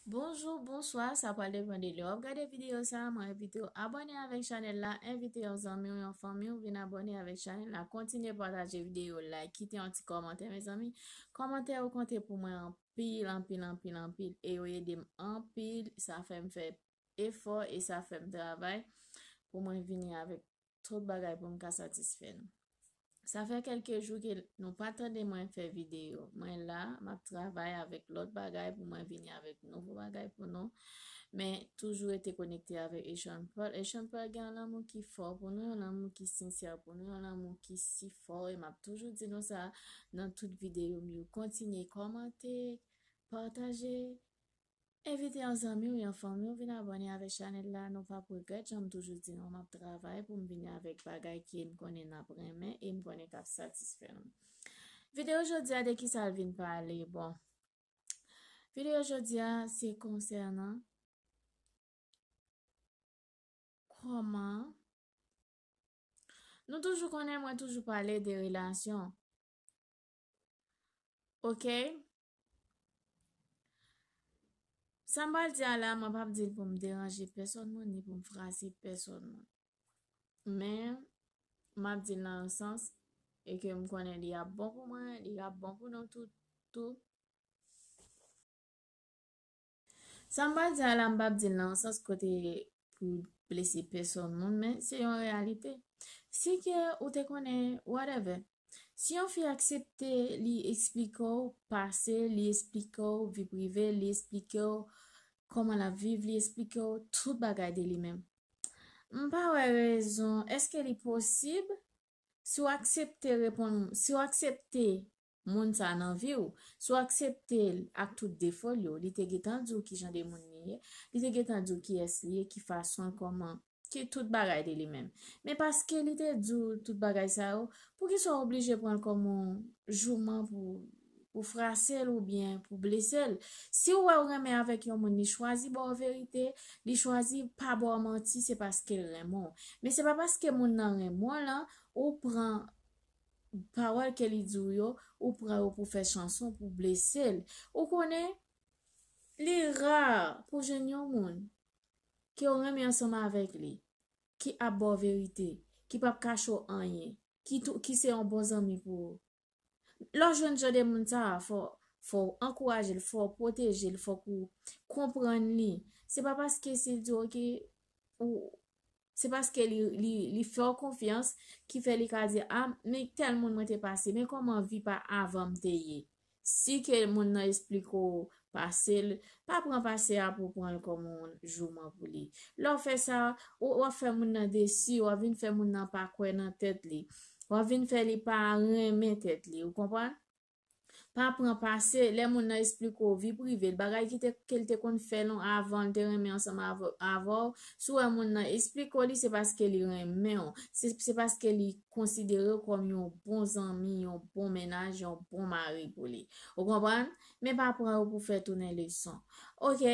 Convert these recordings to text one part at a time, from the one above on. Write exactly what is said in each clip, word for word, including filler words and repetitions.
Bonjou, bonswa, sa pral depann de lè w ap gade videyo sa a. Mwen envite w abòne avèk chanèl la, envite yon zanmi w, yon fanmi w vin abòne avèk chanèl la. Kontinye pataje videyo, like, kite yon ti kòmantè, mezanmi. Kòmantè yo konte pou mwen anpil, anpil, anpil, anpil. E yo ede m anpil. Sa fè m fè efò e sa fè m travay pou mwen vini avèk tout bagay pou m ka satisfè nou. Sa fè kèlke jou ke nou pa tande mwen fè videyo. Mwen la, m ap travay avèk lòt bagay pou mwen vini avèk nouvo bagay pou nou. Men toujou rete konekte avèk Asian Pearl. Asian Pearl gen yon lanmou ki fò pou nou, yon lanmou ki sensè pou nou, yon lanmou ki si fò. E m ap toujou di nou sa nan tout videyo m yo. Kontinye kòmante, pataje, envite yon zanmi w, yon fanmi w vin abòne avèk chanèl la. Nou p ap regrèt, jan m toujou di nou, m ap travay pou m vini avèk bagay ke m konnen n ap renmen e m konnen k ap satisfè nou. Videyo jodi a, de ki sa l vin pale? Bon, videyo jodi a, se konsènan kòman nou toujou konnen, mwen toujou pale de relasyon. Ok? Sa m pral di a la, mwen p ap di l pou m deranje pèsòn moun, ni pou m frase pèsòn moun. Men, m ap di l nan yon sans, e ke m konnen li ap bon pou mwen, li ap bon pou nou tout, tou. Sa m pral di a la, m p ap di l nan yon sans kote pou blese pèsòn moun, men se yon reyalite. Si ke ou te konnen, whatever. Si yon fi aksepte li eksplike w pase, li eksplike w vi prive, li eksplike w kòman l ap viv, li eksplike w tout bagay de li menm. M pa wè rezon, èske li posib? Si w aksepte reponn, si w aksepte moun sa nan vi w, si w aksepte l ak tout defo l yo, li te gentan di w ki jan de moun li ye, li te gentan di w kiyès li ye, ki fason l, kòman, ki tout bagay de li menm. Men paske li te di w tout bagay sa yo, poukisa w oblije pran l kòm yon jouman pou, pou frase l oubyen pou blese l? Si w wè w renmen avèk yon moun, li chwazi ba w verite, li chwazi pa ba w manti, se paske l renmen w. Men se pa paske moun nan renmen w lan, ou pran pawòl ke li di w yo, ou pran yo pou fè chanson, pou blese l. Ou konnen, li ra pou jwenn yon moun ke w renmen ansanm avèk li, ki ap ba w verite, ki p ap kache w anyen, ki tou, ki se yon bon zanmi pou ou. Lè w jwenn jan de moun sa a, fò, fò w ankouraje l, fò w pwoteje l, fòk ou konprann li. Se pa paske si l di w, ok, ou, se paske li, li, li fè w konfyans ki fè li ka di, a, men tèl moun mwen te pase, men kòman vi pa avan m te ye. Si ke moun nan eksplike w pase l, pa pran pase a pou w pran l kòm yon jouman pou li. Lè w fè sa, w, w ap fè moun nan desi, w ap vin fè moun nan pa kwè nan tèt li. W ap vin fè li pa renmen tèt li, ou konprann? Pa pran pase, lè moun nan eksplike w vi prive l, bagay ki te, ke l te konn fè lan avan l te renmen ansanm avè, avè w, si w wè moun nan eksplike w li, se paske li renmen w, se, se paske li konsidere w kòm yon bon zanmi, yon bon mennaj, yon bon mari pou li. Ou konprann? Men pa pran yo pou fè tounen leson. Ok?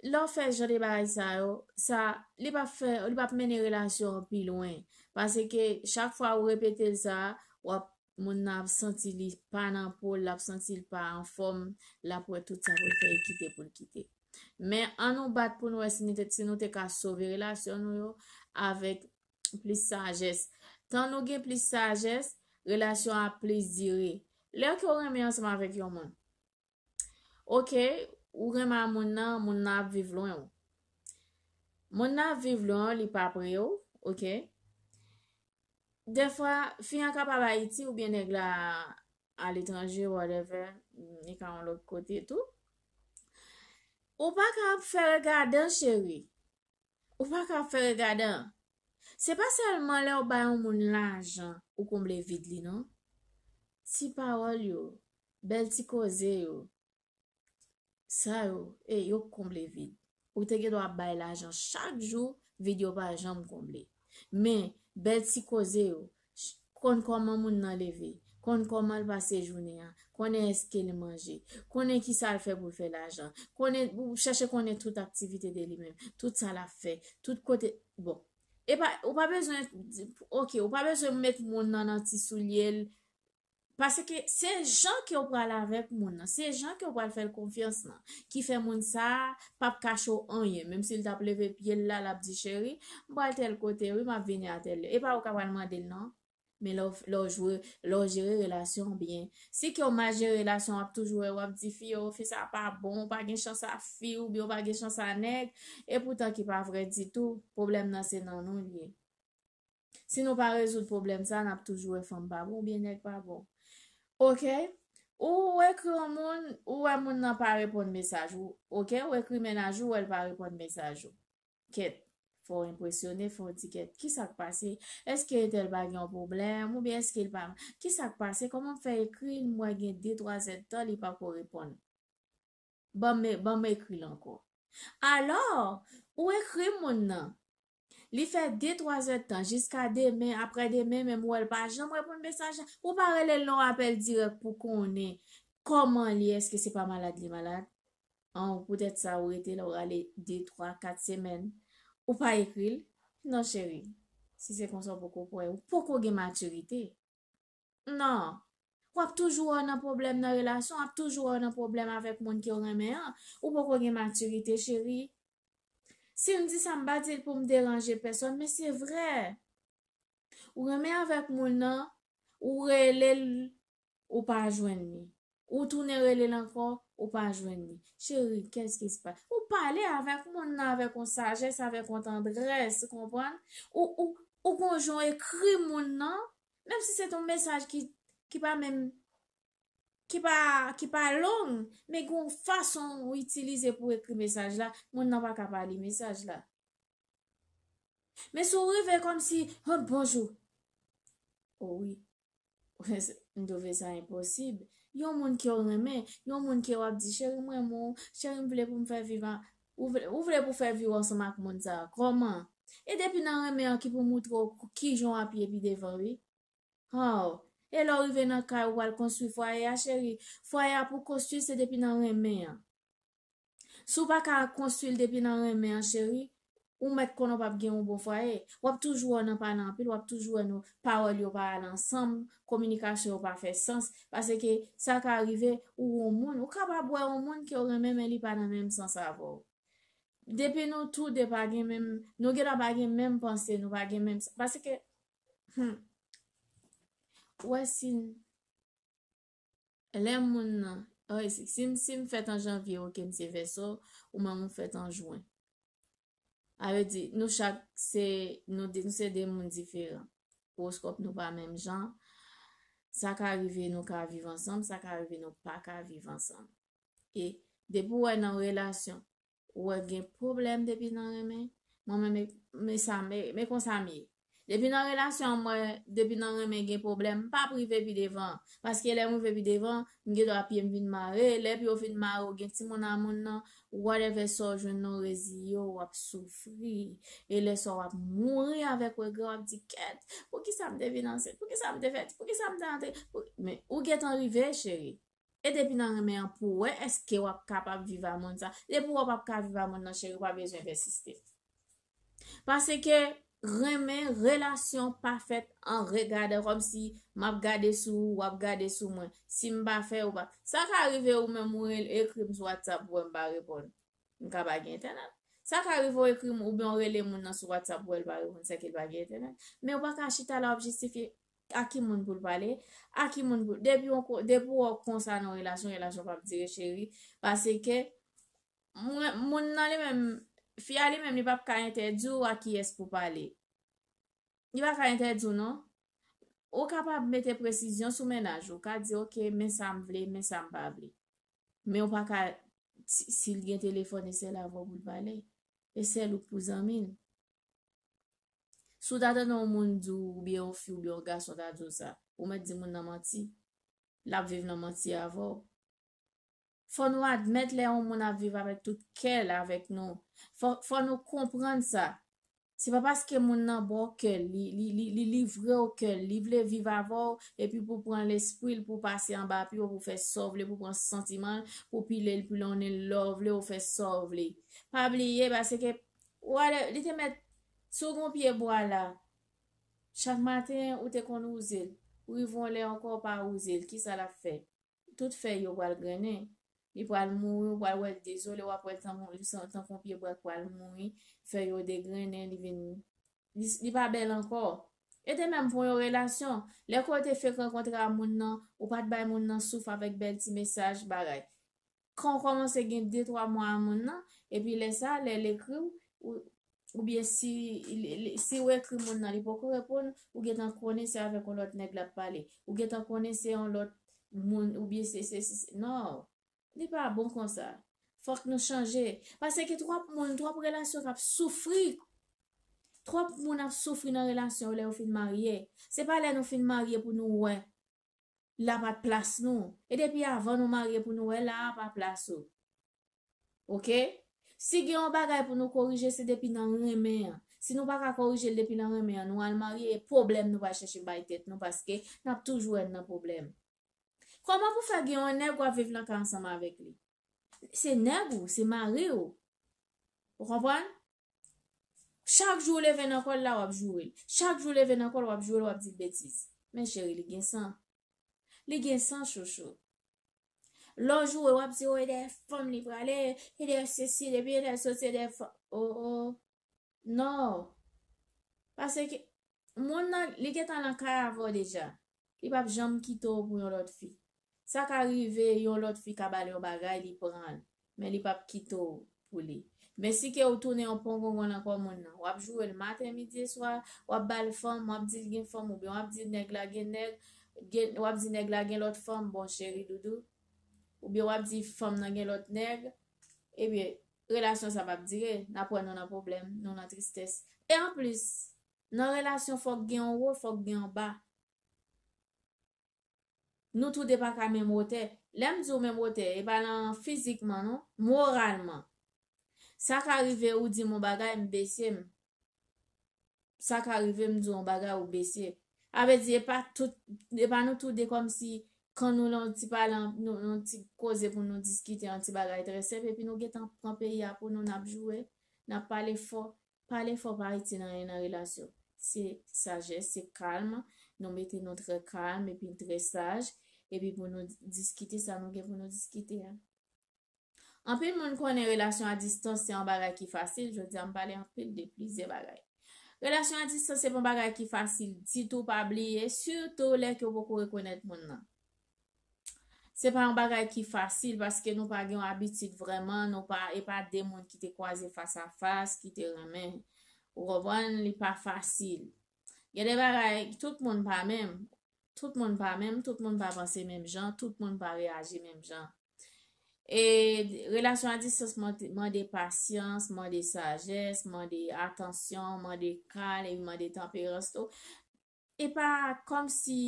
Lè w fè jan de bagay sa yo, sa, li p ap fè, li p ap mennen relasyon an pi lwen. Paske chak fwa ou repete l sa, w ap moun nan ap santi li pa nan po l, l ap santi l pa anfòm, l ap wè tout sa pou l fè e kite pou l kite. Men ann nou bat pou n wè si nou te, si nou te ka sove relasyon nou yo avèk plis sajès. Tan nou gen plis sajès, relasyon an ap plis dire. Lè ke w renmen ansanm avèk yon moun, ok, ou renmen a moun nan, moun nan ap viv lwen w. Moun nan ap viv lwen w, li pa pre w, ok? Dèfwa, fi an kapab Ayiti oubyen nèg la aletranje, whatever, li ka yon lòt kote tou. Ou pa ka ap fè regadan, cheri. Ou pa ka ap fè regadan. Se pa sèlman lè w bay yon moun lajan ou konble vid li, non. Ti pawòl yo, bèl ti koze yo, sa yo, e yo konble vid. Ou te gen dwa ap bay lajan chak jou, vid yo pa janm konble. Men, bèl ti koze yo, ch-, konn kòman moun nan leve, konn kòman l pase jounen an, konnen èske li manje, konnen ki sa l fè pou l fè lajan, konnen, ou chèche konnen tout aktivite de li menm, tout sa l ap fè, tout kote, bon. E pa, ou pa bezwen, ok, ou pa bezwen met moun nan nan ti soulye l, Paske se jan ke w pral avèk moun nan, se jan ke w pral fè l konfyans lan, ki fè moun sa a p ap kache w anyen. Menm si l t ap leve pye l la, l ap di, cheri, m pral tèl kote, wi, m ap vini a tèl lè. E pa ou k ap pral mande l, non. Men lè w, lè w jwe, lè w jere relasyon w byen. Si ke w mal jere relasyon, w ap toujou wè, w ap di, fi yo, fi sa pa bon, ou pa gen chans a fi, oubyen ou pa gen chans a nèg. E poutan ki pa vrè ditou, pwoblèm nan se nan nou l ye. Si nou pa rezoud pwoblèm sa, n ap toujou wè fanm pa bon oubyen nèg pa bon. Oke? Ou ekri yon moun, ou wè moun nan pa reponn mesaj ou. Oke? Ou ekri mennaj ou, ou wè l pa reponn mesaj ou. Kèt, fò w enpresyone, fò w di kèt, kisa k pase? Èske entèl pa gen yon pwoblèm? Oubyen èske l pa, kisa k pase? Kòman m fè ekri l, m wè gen de, twa zèdtan li pako reponn? Ban m, ban m ekri l ankò. Alò, ou ekri moun nan. Li fè de, twa zèdtan, jiska demen, aprè demen, menm ou wè l pa janm reponn mesaj la. Ou pa rele l nan yon apèl dirèk pou konnen kòman l ye, èske se pa malad li malad? An, poutèt sa, ou rete la, ou rale de, twa, kat semèn. Ou pa ekri l? Non, cheri. Si se konsa, ou poko prè. Ou poko gen matirite. Non. W ap toujou wè w nan pwoblèm nan relasyon, w ap toujou wè w nan pwoblèm avèk moun ke w renmen an. Ou poko gen matirite, cheri. Si m di sa, m pa di l pou m deranje pèsòn, men se vrè. Ou renmen avèk moun nan, ou rele l, ou pa jwenn li. Ou tounen rele l ankò, ou pa jwenn li. Cheri, qu'est-ce qui se passe? Ou pale avèk moun nan avèk yon sajès, avèk yon tandrès, ou konprann? Ou, ou, ou gon jan w ekri moun nan, menm si se t yon mesaj ki, ki pa menm, ki pa, ki pa long, men gon fason ou itilize pou ekri mesaj la, moun nan pa ka pa li mesaj la. Men si w rive kòmsi, oh, bonjou. O wi. M twouve sa enposib. Yon moun ke w renmen, yon moun ke w ap di, cheri, m renmen w, cheri, m vle pou m fè viv a, ou vle, ou vle pou fè viv ansanm ak moun sa a. Kòman? E depi nan renmen an ki pou moutre w kijan w ap ye pi devan, wi. Oh, e lè w rive nan kay ou pral konstwi fwaye a, cheri, fwaye a pou konstwi se depi nan renmen an. Si w pa ka konstwi l depi nan renmen an, cheri, ou mèt konnen w p ap gen yon bon fwaye. W ap toujou wè w nan pale anpil, w ap toujou wè nou, pawòl yo pa al ansanm, kominikasyon yo pa fè sans, paske sa ka rive, ou wè yon moun, ou kapab wè yon moun ke w renmen, men li pa nan menm sans avè w. Depi nou tou de pa gen menm, nou gendwa pa gen menm panse, nou pa gen menm, paske, hmm, ou wè si n, lè moun nan, oh, si, si m, si m fèt an janvye, oke, m se vèso, ou menm ou fèt an jen. Sa vle di, nou chak se, nou de, nou se de moun diferan. Owoskòp nou pa menm jan. Sa ka rive nou ka viv ansanm, sa ka rive nou pa ka viv ansanm. E depi w wè nan relasyon, ou wè gen pwoblèm depi nan renmen, mwen menm, men sa, men, men konsa m ye. Depi nan relasyon an, mwen, depi nan renmen gen pwoblèm, m p ap rive pi devan. Paske lè m rive pi devan, m gen dwa pye m vin mare, lè pye w vin mare, ou gen timoun a moun nan, whatever sa w jwenn nan, w reziye w, w ap soufri. E lè sa w ap mouri avèk regrè, w ap di, kèt, poukisa m te vin ansent? Poukisa m te fè? Poukisa m te antre? Pou-, men, ou gentan rive, cheri. E depi nan renmen an pou wè èske w ap kapab viv a moun sa. Depi w ap ka viv a moun nan, cheri, w pa bezwen pèsiste. Paske renmen, relasyon pa fèt an regadan, kòmsi m ap gade sou ou, w ap gade sou mwen. Si m pa fè, ou pa. Sa ka rive ou menm ou rele, ekri m sou WhatsApp, ou wè m pa reponn. M ka pa gen entènèt. Sa ka rive w ekri m oubyen w rele moun nan sou WhatsApp, ou wè l pa reponn, sèke l pa gen entènèt. Men ou pa ka chita la w ap jistifye a ki moun pou l pale, a ki moun pou, depi w ko-, depi w wè w konsa nan relasyon, relasyon p ap dire, cheri, paske mwen, moun nan li menm, fi a li menm, li p ap ka entèdi w a kiyès pou pale. Li pa ka entèdi w, non. Ou kapab mete presizyon sou mennaj ou, ou ka di, oke, men sa m vle, men sa m pa vle. Men ou pa ka, si, si l gen telefòn, e sèl avè w pou l pale. E sèl ou k pou zanmi l. Si w ta tande yon moun di w, oubyen yon fi, oubyen yon gason ta di w sa, ou mèt di moun nan manti. L ap viv nan manti avè w. Fò nou admèt lè yon moun ap viv avèk tout kè l avèk nou. Fò, fò nou konprann sa. Se pa paske moun nan ba w kè l, li, li, li, li livre w kè l, li vle viv avè w, epi pou pran lespri l, pou pase anba pye w, pou fè sa w vle, pou pran santiman l, pou pile l, pilonnen l, lè w vle, ou fè sa w vle. Pa bliye, paske, wale, li te mèt, si w gon pye bwa la, chak maten, ou te konn wouze l. Ou rive yon lè ankò, ou pa wouze l, kisa l ap fè? Tout fèy yo pral grennen. Li pral mouri, ou pral wè l dezole, w ap wè l tankou, li san- tankou yon pye bwa k pral mouri, fèy yo degrennen, li vin, li, li pa bèl ankò. E de menm pou yon relasyon. Lè ke w te fenk rankontre a moun nan, ou pa t bay moun nan souf avèk bèl ti mesaj, bagay. Kan w kòmanse gen de twa mwa a moun nan, epi lè sa, lè l ekri w, ou, oubyen si, li- li- si w ekri moun nan, li poko reponn, ou gentan konnen se avèk yon lòt nèg l ap pale. Ou gentan konnen se yon lòt moun, oubyen se, se, se, se, non. Li pa bon konsa. Fòk nou chanje. Paske twòp moun, twòp relasyon k ap soufri. Twòp moun ap soufri nan relasyon yo lè yo fin marye. Se pa lè nou fin marye pou nou wè la pa t plas nou. E depi avan nou marye pou nou wè la a pa plas ou. Oke? Si gen yon bagay pou nou korije, se depi nan renmen an. Si nou pa ka korije l depi nan renmen an, nou al marye, e pwoblèm nou pral chèche bay tèt nou, paske n ap toujou wè n nan pwoblèm. Kòman pou fè gen yon nèg w ap viv nan kay ansanm avèk li? Se nèg ou, se mari w. Ou konprann? Chak jou w leve nan kò l la, w ap joure l. Chak jou w leve nan kò l, w ap joure l, w ap di l betiz. Men cheri, li gen san. Li gen san, chouchou. Lè w joure, w ap di, o, e dèyè fanm li prale, e dèyè sesi, depi e dèyè soti, e dèyè fanm. O, o. Non. Paske moun nan, li gentan nan kay avè w deja. Li p ap janm kite w pou yon lòt fi. Sa ka rive, yon lòt fi ka ba l yon bagay, li pran l. Men li p ap kite w pou li. Men si ke w tounen yon pongongon nan kò moun nan, w ap joure l maten, midi e swa, w ap ba l fanm, w ap di l gen fanm, oubyen w ap di nèg la gen nèg, gen, w ap di nèg la gen lòt fanm, bon cheri doudou, oubyen w ap di fanm nan gen lòt nèg, ebyen, relasyon sa p ap dire, n ap wè nou nan pwoblèm, nou nan tristès. E anplis, nan relasyon fòk gen yon wo, fòk gen yon ba. Nou toude pa ka menm wotè. Lè m di w menm wotè, e pa nan fizikman non, moralman. Sa ka rive ou di m yon bagay, m bese m. Sa ka rive m di w yon bagay, ou bese. A vle di, e pa tout, e pa nou toude kòmsi kan nou nan yon ti pale, nou, yon ti koze pou nou diskite yon ti bagay trè senp, epi nou gentan pran peyi a pou nou, n ap joure, n ap pale fò. Pale fò pa itil anyen nan relasyon. Se sajès, se kalm. Nou mete nou trè kalm epi trè saj. Epi pou nou diskite sa nou gen pou nou diskite a. Anpil moun konnen relasyon a distans se yon bagay ki fasil. Jodi a m pale anpil de plizyè bagay. Relasyon a distans se pa yon bagay ki fasil ditou, pa bliye, sitou lè ke w poko rekonèt moun nan. Se pa yon bagay ki fasil paske nou pa gen yon abitid vrèman, nou pa, e pa de moun ki te kwaze fas a fas, ki te renmen. Ou konprann, li pa fasil. Gen de bagay, tout moun pa menm. Tout moun pa menm, tout moun pa panse menm jan, tout moun pa reyaji menm jan. E relasyon a distans mande, mande pasyans, mande sajès, mande atansyon, mande kalm, e mande tanperans tou. E pa kòmsi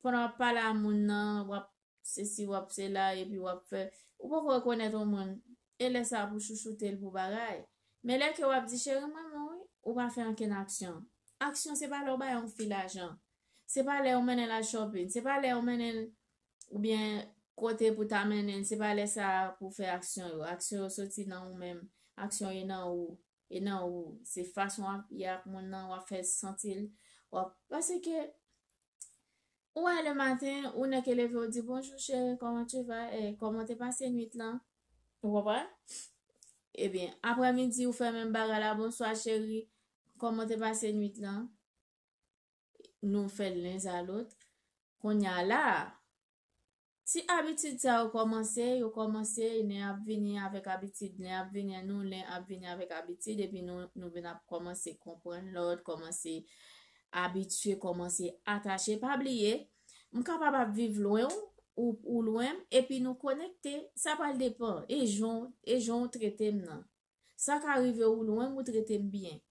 pandan w ap pale a moun nan, w ap sesi, w ap sela, epi w ap fè, ou poko rekonèt yon moun, e lè sa a pou chouchoute l pou bagay. Men lè ke w ap di, cheri, m renmen w wi, ou pa fè ankenn aksyon. Aksyon, se pa lè w bay yon fi lajan. Se pa lè w mennen l al shopping. Se pa lè w mennen l oubyen kote pou ta mennen l. Se pa lè sa a pou w fè aksyon yo. Aksyon yo soti nan ou menm. Aksyon e nan ou. E nan ou. Se fason w ap ye ak moun nan, w ap fè l santi l. W ap, paske ou wè le maten, ou nèk e leve, ou di, bonjou cheri, comment tu vas? E, kòman te pase nwit lan? Ou konprann? Ebyen, aprèmidi, ou fè menm bagay la, bonswa cheri, kòman te pase nwit lan? Nou fè l len a lòt. Kounye a la, ti abitid sa yo kòmanse, yo kòmanse, len ap vini avèk abitid, len ap vini, nou len ap vini avèk abitid, epi nou, nou vin ap kòmanse konprann lòt, kòmanse abitye, kòmanse atache. Pa bliye, m kapab ap viv lwen w, ou, ou lwen m, epi nou konekte, sa pral depann. E jan, e jan w trete m nan. Sa ka rive ou lwen m, ou trete m byen.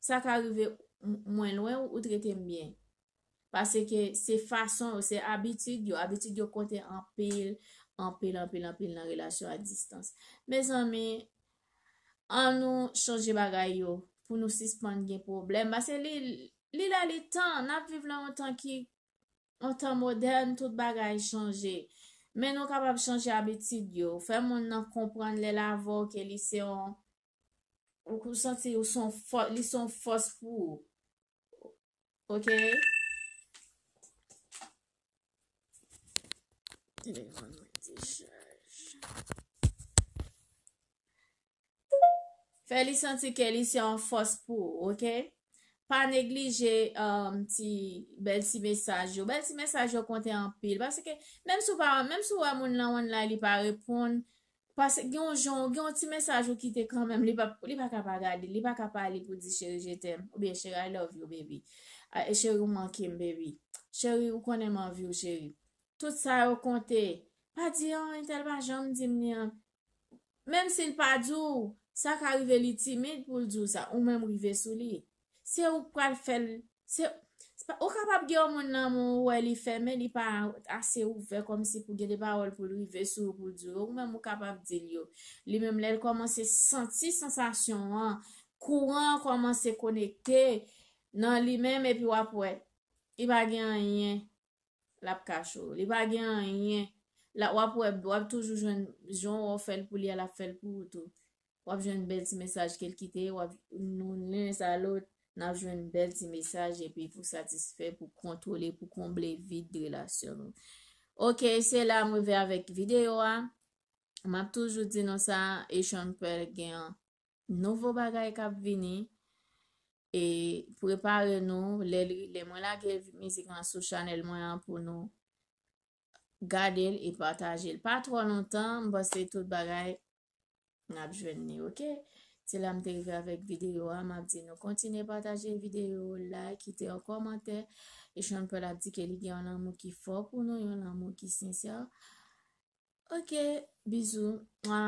Sa ka rive m- mwen lwen ou, ou trete m byen. Paske se fason yo, se abitid yo. Abitid yo konte anpil, anpil, anpil, anpil nan relasyon a distans. Mezanmi, ann nou chanje bagay yo pou nou sispann gen pwoblèm. Paske li, li lè li tan, n ap viv nan yon tan ki yon tan modèn, tout bagay chanje. Men nou kapab chanje abitid yo. Fè moun nan konprann lè l avè w ke li se yon, ou santi ou se yon fò- li se yon fòs pou ou. Oke? Telefòn mwen dechaj. Fè li santi ke li se yon fòs pou ou, oke? Pa neglije um, ti bèl ti mesaj yo. Bèl ti mesaj yo konte anpil. Paske menm si w pa, menm si w wè moun nan online li pa reponn, paske gen yon jan, gen yon ti mesaj ou kite kanmenm, li pa, li pa ka pa gade, li pa ka pa li pou di cheri je t'aime, oubyen cheri I love you baby. Ah, e cheri ou manke m baby. Cheri ou konnen m anvi w cheri. Tout sa yo konte. Pa di an, entèl pa janm di m li an. Menm si l pa di w, sa ka rive li timid pou l di w sa, ou menm rive sou li. Se ou k pral fè l, se, se pa- ou kapab gen yon moun nan men w, ou wè li fèmen, li pa ase ouvè kòmsi pou gen de pawòl pou l rive sou ou pou l di w yo, ou menm ou kapab di l yo. Li menm lè l kòmanse santi sansasyon an, kouran an kòmanse konekte nan li menm epi w ap wè, li pa gen anyen l ap kache w. Li pa gen anyen. La, w ap wè, w ap toujou jwenn jan w fè l pou li a, l ap fè l pou ou tou. W ap jwenn bèl ti mesaj ke l kite, w ap nou len sa lòt, n ap jwenn bèl ti mesaj epi pou satisfè, pou kontwole, pou konble vid relasyon nou. Oke, se la m rive avèk videyo a. M ap toujou di nou sa, Echon Pèl gen nouvo bagay k ap vini. E prepare nou, lè li, lè mwen lage mizik lan sou chanèl mwen an pou nou gade l e pataje l. Pa twò lontan, m panse tout bagay n ap jwenn li, oke? Se la m te rive avèk videyo a, m ap di nou kontinye pataje videyo, like, kite yon kòmantè. Echon Pèl ap di ke li gen yon lanmou ki fò pou nou, yon lanmou ki sensè. Oke, bizou. Mwa.